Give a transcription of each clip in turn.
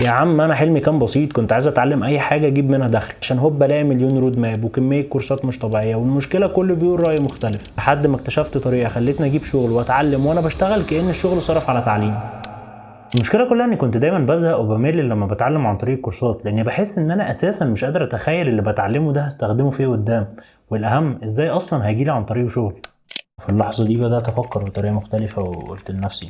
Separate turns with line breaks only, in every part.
يا عم انا حلمي كان بسيط، كنت عايز اتعلم اي حاجة اجيب منها دخل، عشان هوب الاقي مليون road map وكمية كورسات مش طبيعيه، والمشكلة كله بيقول راي مختلف، لحد ما اكتشفت طريقه خلتني اجيب شغل واتعلم وانا بشتغل كأن الشغل صرف على تعليم. المشكلة كلها اني كنت دايما بزهق وبمل لما بتعلم عن طريق الكورسات، لاني بحس ان انا اساسا مش قادر اتخيل اللي بتعلمه ده هستخدمه فيه قدام، والاهم ازاي اصلا هيجيلي عن طريقه شغل. في اللحظة دي بدات افكر بطريقة مختلفة وقلت لنفسي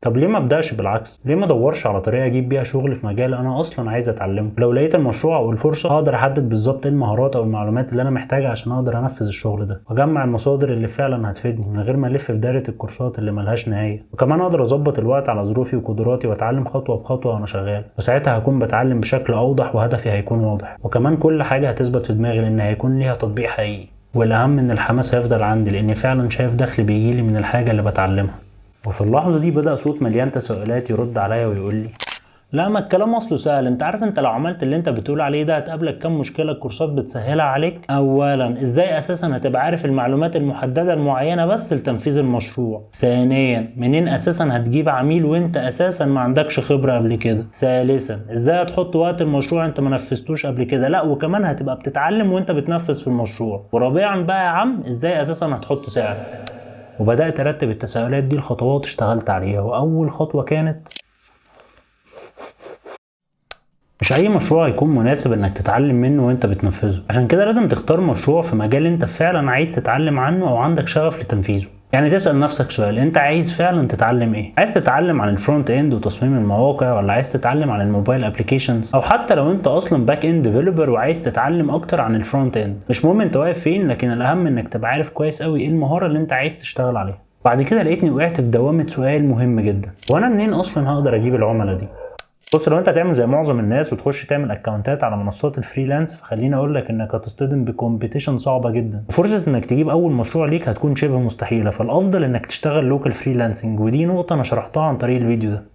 طب ليه ما ابداش بالعكس؟ ليه ما ادورش على طريقه اجيب بيها شغل في مجال انا اصلا عايز اتعلمه؟ لو لقيت المشروع او الفرصة هقدر احدد بالظبط ايه المهارات او المعلومات اللي انا محتاجها عشان اقدر انفذ الشغل ده، واجمع المصادر اللي فعلا هتفيدني من غير ما الف في دايرة الكورسات اللي ملهاش نهاية. وكمان اقدر اظبط الوقت على ظروفي وقدراتي واتعلم خطوة بخطوة وانا شغال، وساعتها هكون بتعلم بشكل اوضح وهدفي هيكون واضح، وكمان كل حاجة هتثبت في دماغي لان هيكون ليها تطبيق حقيقي. والاهم ان الحماس هيفضل عندي لاني فعلا شايف دخل بيجيلي من الحاجة اللي بتعلمها. وفي اللحظة دي بدأ صوت مليان تساؤلات يرد عليا ويقول لي لا، ما الكلام اصله سهل، انت عارف انت لو عملت اللي انت بتقول عليه ده هتقابلك كام مشكلة الكورسات بتسهلها عليك. اولا، ازاي اساسا هتبقى عارف المعلومات المحددة المعينة بس لتنفيذ المشروع؟ ثانيا، منين اساسا هتجيب عميل وانت اساسا ما عندكش خبرة قبل كده؟ ثالثا، ازاي هتحط وقت المشروع انت ما نفذتوش قبل كده؟ لا وكمان هتبقى بتتعلم وانت بتنفذ في المشروع. ورابعا بقى يا عم، ازاي اساسا هتحط سعر؟ وبدأت أرتب التساؤلات دي لخطوات اشتغلت عليها. وأول خطوة كانت مش أي مشروع هيكون مناسب إنك تتعلم منه وإنت بتنفذه، عشان كده لازم تختار مشروع في مجال إنت فعلا عايز تتعلم عنه أو عندك شغف لتنفيذه. يعني تسأل نفسك سؤال، انت عايز فعلا تتعلم ايه؟ عايز تتعلم عن ال front end وتصميم المواقع، ولا عايز تتعلم عن ال mobile applications، او حتى لو انت اصلا back end developer وعايز تتعلم اكتر عن ال front end. مش مهم انت واقف فين، لكن الاهم انك تبقى عارف كويس قوي ايه المهارة اللي انت عايز تشتغل عليها. بعد كده لقيتني وقعت في دوامة سؤال مهم جدا، وانا منين اصلا هقدر اجيب العملاء دي؟ بص، لو انت هتعمل زي معظم الناس وتخش تعمل اكونتات على منصات ال freelance، فخليني اقول لك انك هتصطدم ب competition صعبة جدا، وفرصه انك تجيب اول مشروع ليك هتكون شبه مستحيلة. فالافضل انك تشتغل local freelancing، ودي نقطة انا شرحتها عن طريق الفيديو ده.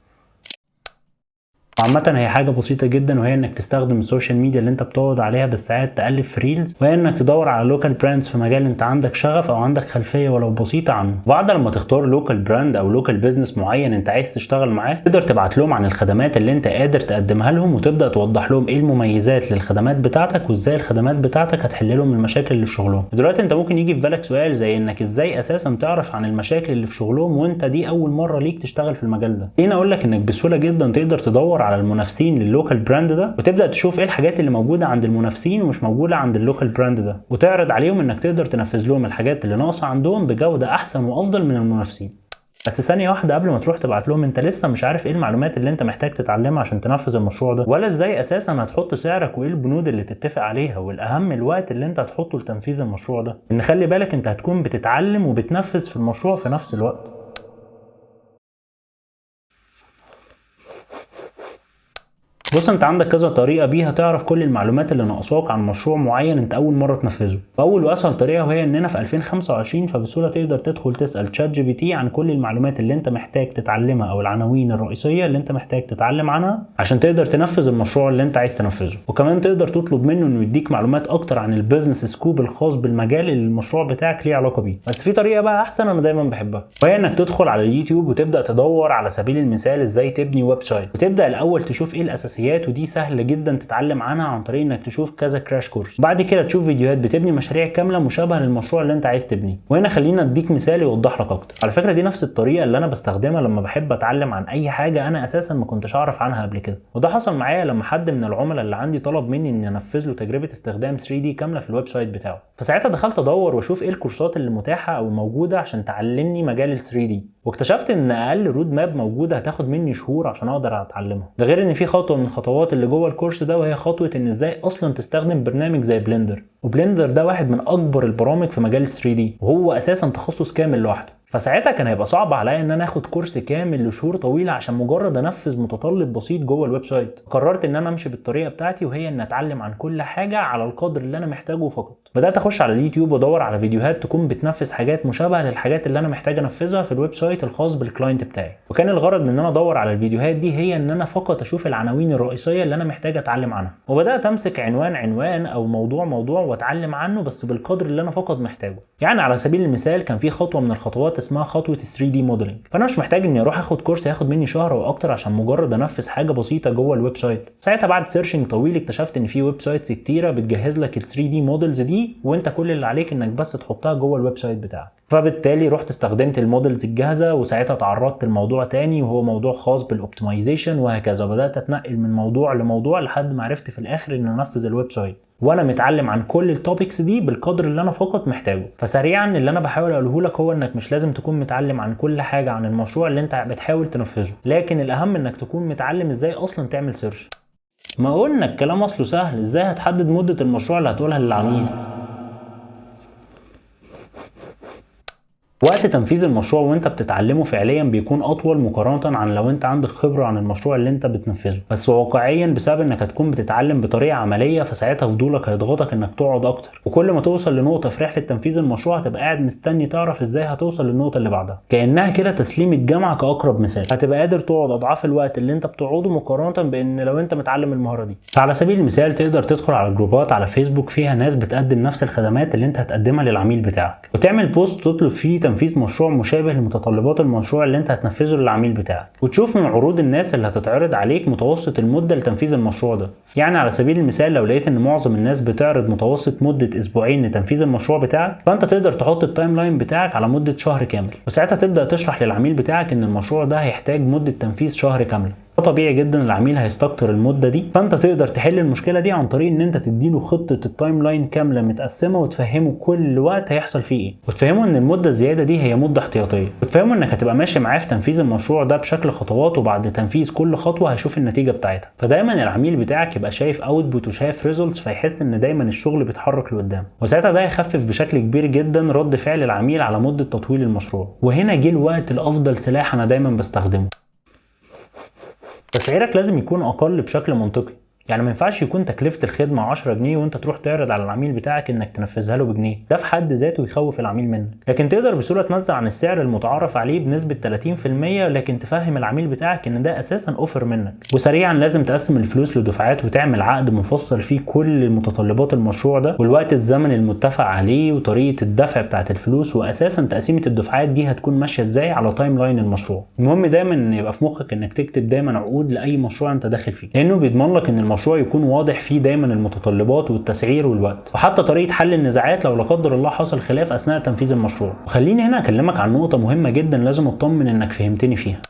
عامة هي حاجة بسيطة جدا، وهي انك تستخدم ال social media اللي انت بتقعد عليها بالساعات تقلب في reels، وهي انك تدور على local brands في مجال انت عندك شغف او عندك خلفية ولو بسيطة عنه. وبعد لما تختار local brand او local business معين انت عايز تشتغل معاه، تقدر تبعت لهم عن الخدمات اللي انت قادر تقدمها لهم، وتبدأ توضح لهم ايه المميزات للخدمات بتاعتك وازاي الخدمات بتاعتك هتحل لهم المشاكل اللي في شغلهم. دلوقتي انت ممكن يجي في بالك سؤال زي انك ازاي اساسا تعرف عن المشاكل اللي في شغلهم وانت دي اول مرة ليك تشتغل في المجال ده. خليني اقول لك انك بسهولة جدا تقدر تدور على المنافسين لل local brand ده، وتبدا تشوف ايه الحاجات اللي موجودة عند المنافسين ومش موجودة عند ال local brand ده، وتعرض عليهم انك تقدر تنفذ لهم الحاجات اللي ناقصه عندهم بجوده احسن وافضل من المنافسين. بس ثانية واحدة قبل ما تروح تبعت لهم، انت لسه مش عارف ايه المعلومات اللي انت محتاج تتعلمها عشان تنفذ المشروع ده، ولا ازاي اساسا هتحط سعرك وايه البنود اللي تتفق عليها، والاهم الوقت اللي انت هتحطه لتنفيذ المشروع ده. ان خلي بالك انت هتكون بتتعلم وبتنفذ في المشروع في نفس الوقت. بص، انت عندك كذا طريقه بيها تعرف كل المعلومات اللي ناقصاك عن مشروع معين انت اول مرة تنفذه. اول واسهل طريقه وهي اننا في 2025، فبسهوله تقدر تدخل تسال ChatGPT عن كل المعلومات اللي انت محتاج تتعلمها او العناوين الرئيسية اللي انت محتاج تتعلم عنها عشان تقدر تنفذ المشروع اللي انت عايز تنفذه. وكمان تقدر تطلب منه انه يديك معلومات اكتر عن ال business scope الخاص بالمجال اللي المشروع بتاعك ليه علاقة بيه. بس في طريقه بقى احسن انا دايما بحبها، وهي انك تدخل على اليوتيوب وتبدا تدور على سبيل المثال ازاي تبني website، وتبدا الاول تشوف ايه الاساسيات، ودي سهل جدا تتعلم عنها عن طريق انك تشوف كذا crash course. بعد كده تشوف فيديوهات بتبني مشاريع كاملة مشابهة للمشروع اللي انت عايز تبنيه. وهنا خلينا اديك مثال يوضح لك اكتر. على فكرة دي نفس الطريقة اللي انا بستخدمها لما بحب اتعلم عن اي حاجة انا اساسا ما كنتش اعرف عنها قبل كده. وده حصل معايا لما حد من العملاء اللي عندي طلب مني اني انفذ له تجربه استخدام 3D كاملة في ال website بتاعه. فساعتها دخلت ادور واشوف ايه الكورسات اللي متاحة او موجودة عشان تعلمني مجال ال 3D، واكتشفت ان اقل road map موجودة هتاخد مني شهور عشان اقدر اتعلمها. ده غير ان في خطوة من الخطوات اللي جوه الكورس ده، وهي خطوة ان ازاي اصلا تستخدم برنامج زي Blender. و Blender ده واحد من اكبر البرامج في مجال 3D، وهو اساسا تخصص كامل لوحده. فساعتها كان هيبقى صعب عليا ان انا اخد كورس كامل لشهور طويلة عشان مجرد انفذ متطلب بسيط جوه ال website. قررت ان انا امشي بالطريقة بتاعتي، وهي ان اتعلم عن كل حاجة على القدر اللي انا محتاجه فقط. بدات اخش على اليوتيوب وادور على فيديوهات تكون بتنفذ حاجات مشابهة للحاجات اللي انا محتاج انفذها في ال website الخاص بال client بتاعي. وكان الغرض من ان انا ادور على الفيديوهات دي هي ان انا فقط اشوف العناوين الرئيسية اللي انا محتاج اتعلم عنها، وبدات امسك عنوان عنوان او موضوع موضوع واتعلم عنه بس بالقدر اللي انا فقط محتاجه. يعني على سبيل المثال كان في خطوة من الخطوات اسمها خطوة 3D modeling. فانا مش محتاج اني اروح اخد كورس هياخد مني شهر او اكتر عشان مجرد انفذ حاجة بسيطة جوه ال website. ساعتها بعد searching طويل اكتشفت ان في websites كتيرة بتجهز لك ال 3D models دي، وانت كل اللي عليك انك بس تحطها جوه ال website بتاعك. فبالتالي رحت استخدمت ال models الجاهزه، وساعتها تعرضت لموضوع تاني وهو موضوع خاص بال optimization وهكذا. وبدات اتنقل من موضوع لموضوع لحد ما عرفت في الاخر ان انفذ ال website وانا متعلم عن كل ال topics دي بالقدر اللي انا فقط محتاجه. فسريعا اللي انا بحاول اقوله لك هو انك مش لازم تكون متعلم عن كل حاجة عن المشروع اللي انت بتحاول تنفذه، لكن الاهم انك تكون متعلم ازاي اصلا تعمل search. ما قلنا الكلام اصله سهل، ازاي هتحدد مده المشروع اللي هتقولها للعميل؟ وقت تنفيذ المشروع وانت بتتعلمه فعليا بيكون اطول مقارنة عن لو انت عندك خبرة عن المشروع اللي انت بتنفذه، بس واقعيا بسبب انك هتكون بتتعلم بطريقة عملية فساعتها فضولك هيضغطك انك تقعد اكتر، وكل ما توصل لنقطة في رحلة تنفيذ المشروع هتبقى قاعد مستني تعرف ازاي هتوصل للنقطة اللي بعدها، كأنها كده تسليم الجامعة كأقرب مثال. هتبقى قادر تقعد اضعاف الوقت اللي انت بتقعده مقارنة بان لو انت متعلم المهارة دي. فعلى سبيل المثال تقدر تدخل على جروبات على فيسبوك فيها ناس بتقدم نفس الخدمات اللي انت هتقدمها للعميل بتاعك، وتعمل post تطلب فيه تنفيذ مشروع مشابه لمتطلبات المشروع اللي انت هتنفذه للعميل بتاعك، وتشوف من عروض الناس اللي هتتعرض عليك متوسط المدة لتنفيذ المشروع ده. يعني على سبيل المثال لو لقيت ان معظم الناس بتعرض متوسط مدة اسبوعين لتنفيذ المشروع بتاعك، فانت تقدر تحط ال timeline بتاعك على مدة شهر كامل، وساعتها تبدأ تشرح للعميل بتاعك ان المشروع ده هيحتاج مدة تنفيذ شهر كاملة. طبيعي جدا العميل هيستكتر المدة دي، فانت تقدر تحل المشكلة دي عن طريق ان انت تديله خطه ال timeline كاملة متقسمه، وتفهمه كل وقت هيحصل فيه ايه، وتفهمه ان المدة الزيادة دي هي مده احتياطيه، وتفهمه انك هتبقى ماشي معاه في تنفيذ المشروع ده بشكل خطوات، وبعد تنفيذ كل خطوة هيشوف النتيجة بتاعتها. فدايما العميل بتاعك يبقى شايف output وشايف results، فيحس ان دايما الشغل بيتحرك لقدام، وساعتها ده هيخفف بشكل كبير جدا رد فعل العميل على مده تطويل المشروع. وهنا جه الوقت لافضل سلاح انا دايما بستخدمه. تسعيرك لازم يكون اقل بشكل منطقي، يعني ما ينفعش يكون تكلفة الخدمة 10 جنيه وانت تروح تعرض على العميل بتاعك انك تنفذها له بجنيه، ده في حد ذاته يخوف العميل منك. لكن تقدر بسهولة تنزل عن السعر المتعارف عليه بنسبة 30%، لكن تفهم العميل بتاعك ان ده اساسا offer منك. وسريعا لازم تقسم الفلوس لدفعات وتعمل عقد مفصل فيه كل متطلبات المشروع ده والوقت الزمني المتفق عليه وطريقة الدفع بتاعت الفلوس، واساسا تقسيمة الدفعات دي هتكون ماشية ازاي على timeline المشروع. المهم دايما ان يبقى في مخك انك تكتب دايما عقود لاي مشروع انت داخل فيه، لانه بيضمن لك ان المشروع يكون واضح فيه دايما المتطلبات والتسعير والوقت، وحتى طريقه حل النزاعات لو لا قدر الله حصل خلاف اثناء تنفيذ المشروع. وخليني هنا اكلمك عن نقطة مهمة جدا لازم اطمن انك فهمتني فيها.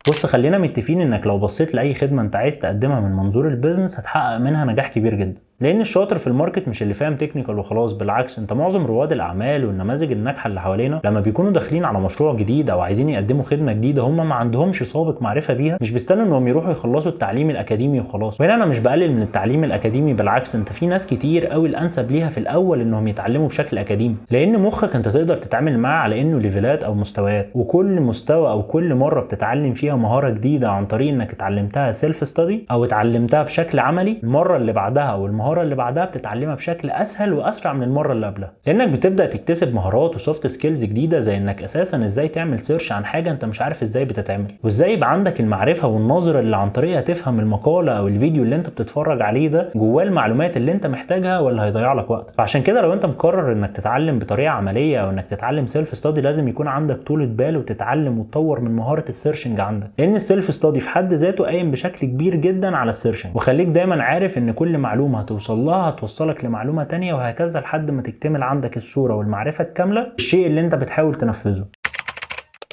بص، خلينا متفقين انك لو بصيت لاي خدمة انت عايز تقدمها من منظور ال business هتحقق منها نجاح كبير جدا، لان الشاطر في ال market مش اللي فاهم technical وخلاص. بالعكس، انت معظم رواد الاعمال والنماذج الناجحة اللي حوالينا لما بيكونوا داخلين على مشروع جديد او عايزين يقدموا خدمة جديدة هم ما عندهمش سابق معرفة بيها، مش بيستنوا انهم يروحوا يخلصوا التعليم الاكاديمي وخلاص. وهنا انا مش بقلل من التعليم الاكاديمي، بالعكس انت في ناس كتير قوي الانسب ليها في الاول انهم يتعلموا بشكل اكاديمي، لان مخك انت تقدر تتعامل معاه على انه level ات او مستويات، وكل مستوى او كل مرة بتتعلم فيها مهارة جديدة عن طريق انك اتعلمتها self study او اتعلمتها بشكل عملي، المرة اللي بعدها او المهارة اللي بعدها بتتعلمها بشكل اسهل واسرع من المرة اللي قبلها، لانك بتبدا تكتسب مهارات و soft skills جديدة، زي انك اساسا ازاي تعمل search عن حاجة انت مش عارف ازاي بتتعمل، وازاي يبقى عندك المعرفة والنظرة اللي عن طريقها تفهم المقالة او الفيديو اللي انت بتتفرج عليه ده جواه المعلومات اللي انت محتاجها ولا هيضيع لك وقت. فعشان كده لو انت مقرر انك تتعلم بطريقة عملية او انك تتعلم self study لازم يكون عندك طولة بال وتتعلم وتطور من مهارة ال searching عندك، لان ال self study في حد ذاته قايم بشكل كبير جدا على ال searching. وخليك دايما عارف ان كل معلومة هتوصل لها هتوصلك لمعلومه تانية، وهكذا لحد ما تكتمل عندك الصورة والمعرفة الكاملة الشيء اللي انت بتحاول تنفذه.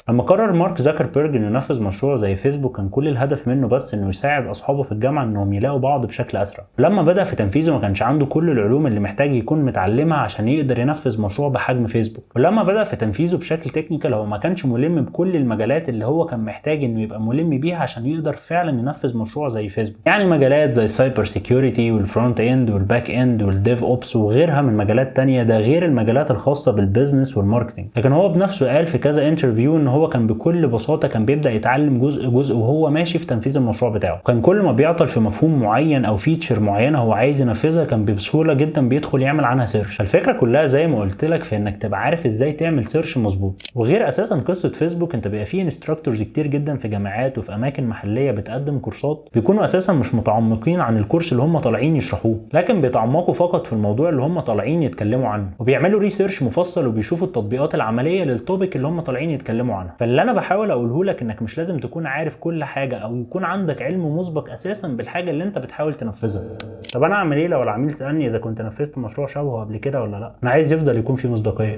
لما قرر مارك زاكربيرج انه ينفذ مشروع زي فيسبوك كان كل الهدف منه بس انه يساعد اصحابه في الجامعة انهم يلاقوا بعض بشكل اسرع. لما بدا في تنفيذه ما كانش عنده كل العلوم اللي محتاج يكون متعلمها عشان يقدر ينفذ مشروع بحجم فيسبوك، ولما بدا في تنفيذه بشكل technical هو ما كانش ملم بكل المجالات اللي هو كان محتاج انه يبقى ملم بيها عشان يقدر فعلا ينفذ مشروع زي فيسبوك. يعني مجالات زي ال cyber security وال front end وال back end وال DevOps وغيرها من مجالات تانية، ده غير المجالات الخاصة بال business وال marketing. لكن هو بنفسه قال في كذا interview ان هو كان بكل بساطة كان بيبدا يتعلم جزء جزء وهو ماشي في تنفيذ المشروع بتاعه. كان كل ما بيعطل في مفهوم معين او feature معينة هو عايز ينفذها كان بسهولة جدا بيدخل يعمل عنها search. الفكرة كلها زي ما قلت لك في انك تبقى عارف ازاي تعمل search مظبوط. وغير اساسا قصة فيسبوك، انت بيبقى فيه instructors كتير جدا في جامعات وفي اماكن محليه بتقدم كورسات، بيكونوا اساسا مش متعمقين عن الكورس اللي هم طالعين يشرحوه، لكن بيتعمقوا فقط في الموضوع اللي هم طالعين يتكلموا عنه، وبيعملوا research مفصل وبيشوفوا التطبيقات العملية لل topic اللي هم طالعين يتكلموا عنه. فاللي انا بحاول اقوله لك انك مش لازم تكون عارف كل حاجة او يكون عندك علم مسبق اساسا بالحاجة اللي انت بتحاول تنفذها. طب انا اعمل ايه لو العميل سالني اذا كنت نفذت مشروع شبهه قبل كده ولا لا؟ انا عايز يفضل يكون في مصداقية.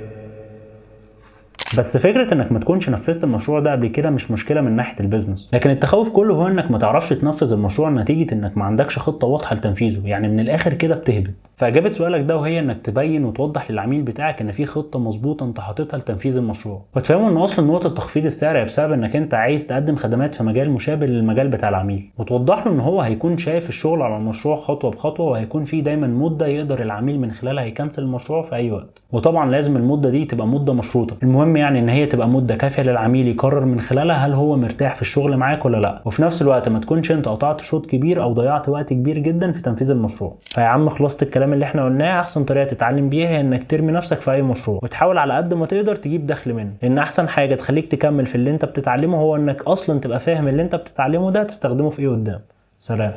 بس فكرة انك ما تكونش نفذت المشروع ده قبل كده مش مشكلة من ناحية ال business، لكن التخوف كله هو انك ما تعرفش تنفذ المشروع نتيجة انك ما عندكش خطه واضحة لتنفيذه، يعني من الاخر كده بتهبد. فاجابه سؤالك ده وهي انك تبين وتوضح للعميل بتاعك ان في خطه مظبوطة انت حاططها لتنفيذ المشروع، وتفهمه ان اصلا نقطة تخفيض السعر هي بسبب انك انت عايز تقدم خدمات في مجال مشابه للمجال بتاع العميل، وتوضح له ان هو هيكون شايف الشغل على المشروع خطوة بخطوة، وهيكون في دايما مده يقدر العميل من خلالها يكنسل المشروع في اي وقت، وطبعا لازم المدة دي تبقى مده مشروطة. المهم يعني ان هي تبقى مده كافيه للعميل يقرر من خلالها هل هو مرتاح في الشغل معاك ولا لا، وفي نفس الوقت ما تكونش انت قطعت شوط كبير او ضيعت وقت كبير جدا في تنفيذ المشروع. فيا عم خلاصه الكلام اللي احنا قلناه، احسن طريقه تتعلم بيها هي انك ترمي نفسك في اي مشروع وتحاول على قد ما تقدر تجيب دخل منه، لان احسن حاجة تخليك تكمل في اللي انت بتتعلمه هو انك اصلا تبقى فاهم اللي انت بتتعلمه ده تستخدمه في ايه قدام. سلام.